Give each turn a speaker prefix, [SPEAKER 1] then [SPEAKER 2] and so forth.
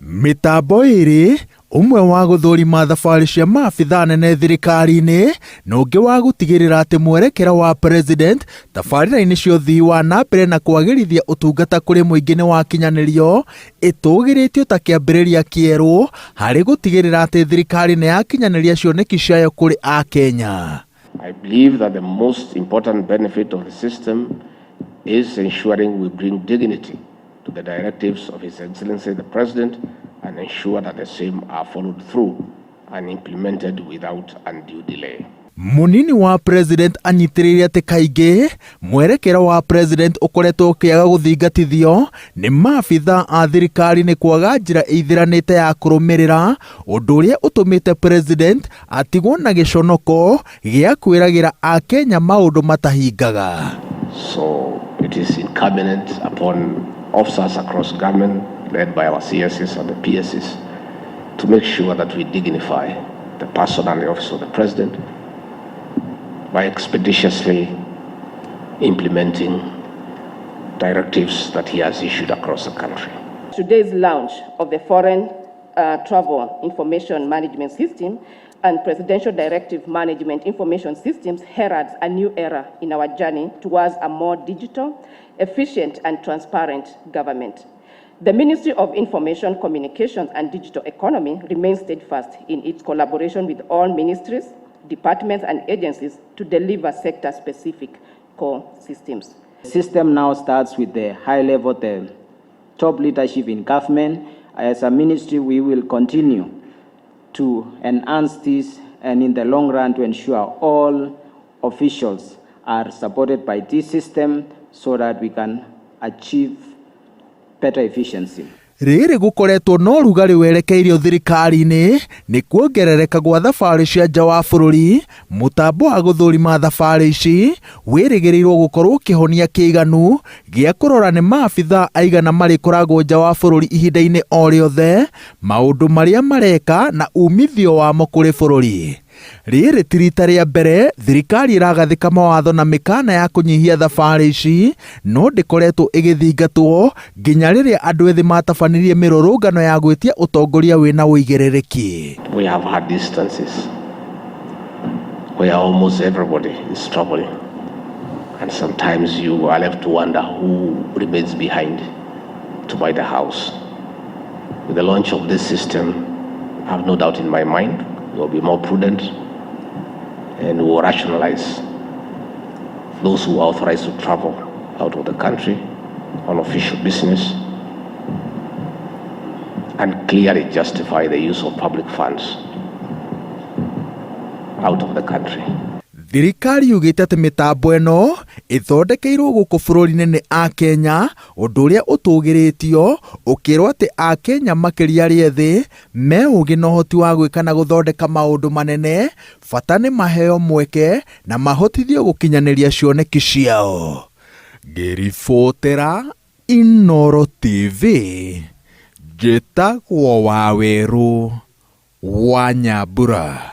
[SPEAKER 1] Mĩtambo ĩĩrĩ, ũmwe wa gũthũrima thabarĩ cia maabithaa anene thirikari-inĩ na ũngĩ wa gũtigĩrĩra atĩ mwerekera wa President tabarĩra-inĩ cia ũthii wa na mbere na kwagĩrithia ũtungata kũrĩ mũingĩ nĩ wakinyanĩrio, ĩtũgĩrĩtio ta kĩambĩrĩria kĩerũ harĩ gũtigĩrĩra atĩ thirikari nĩ yakinyanĩria cioneki ciayo kũrĩ Akenya.
[SPEAKER 2] I believe that the most important benefit of the system is ensuring we bring dignity to the directives of His Excellency the President and ensure that the same are followed through and implemented without undue delay.
[SPEAKER 1] Mũnini wa President anyitĩrĩire atĩ kaingĩ mwerekera wa President ũkoretwo ũkĩaga gũthingatithio nĩ maabithaa a thirikari nĩ kwaga njĩra ĩithĩranĩte ya kũrũmĩrĩra, ũndũ ũrĩa ũtũmĩte President atigwo na gĩconoko gĩa kwĩragĩra Akenya maũndũ matahingaga.
[SPEAKER 2] So it is incumbent upon officers across government, led by our CSs and the PSs, to make sure that we dignify the person and the office of the President by expeditiously implementing directives that he has issued across the country.
[SPEAKER 3] Today's launch of the Foreign Travel Information Management System and Presidential Directive Management Information Systems heralds a new era in our journey towards a more digital, efficient, and transparent government. The Ministry of Information, Communications and Digital Economy remains steadfast in its collaboration with all ministries, departments, and agencies to deliver sector-specific core systems.
[SPEAKER 4] The system now starts with the high level, the top leadership in government. As a ministry, we will continue to enhance this and in the long run to ensure all officials are supported by this system so that we can achieve better efficiency.
[SPEAKER 1] Rĩrĩ gũkoretwo na ũrugarĩ werekeirio thirikari-inĩ nĩ kuongerereka gwa thabarĩ cia nja wa bũrũri, mũtambo wa gũthũrima thabarĩ ici wĩrĩgĩrĩirwo gũkorwo kĩhonia kĩiganu gĩa kũrora nĩ maabithaa aigana marĩkoragwo nja wa bũrũri ihinda-inĩ o rĩothe, maũndũ marĩa mareka na umithio wamo kũrĩ bũrũri. Rĩrĩ ti rita rĩa mbere thirikari ĩragathĩka mawatho na mĩkana ya kũnyihia thabarĩ ici, no ndĩkoretwo ĩgĩthingatwo nginya rĩrĩa andũ ethĩ matabanirie mĩrũrũngano ya gwĩtia ũtongoria wĩna ũigĩrĩrĩki.
[SPEAKER 2] We have had instances where almost everybody is traveling, and sometimes you are left to wonder who remains behind to buy the house. With the launch of this system, I have no doubt in my mind we will be more prudent and we will rationalize those who are authorized to travel out of the country on official business and clearly justify the use of public funds out of the country.
[SPEAKER 1] Thirikari yugĩte atĩ mĩtambo ĩno ĩthondekeirwo gũkũ bũrũri-inĩ nĩ Akenya, ũndũ ũrĩa ũtũgĩrĩtio ũkĩrwo atĩ Akenya makĩria arĩa ethĩ me ũgĩ na ũhoti wa gwĩka na gũthondeka maũndũ manene, bata nĩ maheo mweke na mahotithio gũkinyanĩria cioneki ciao. Ngĩribotera Inooro TV, njĩtagwo Wawerũ wa Nyambura.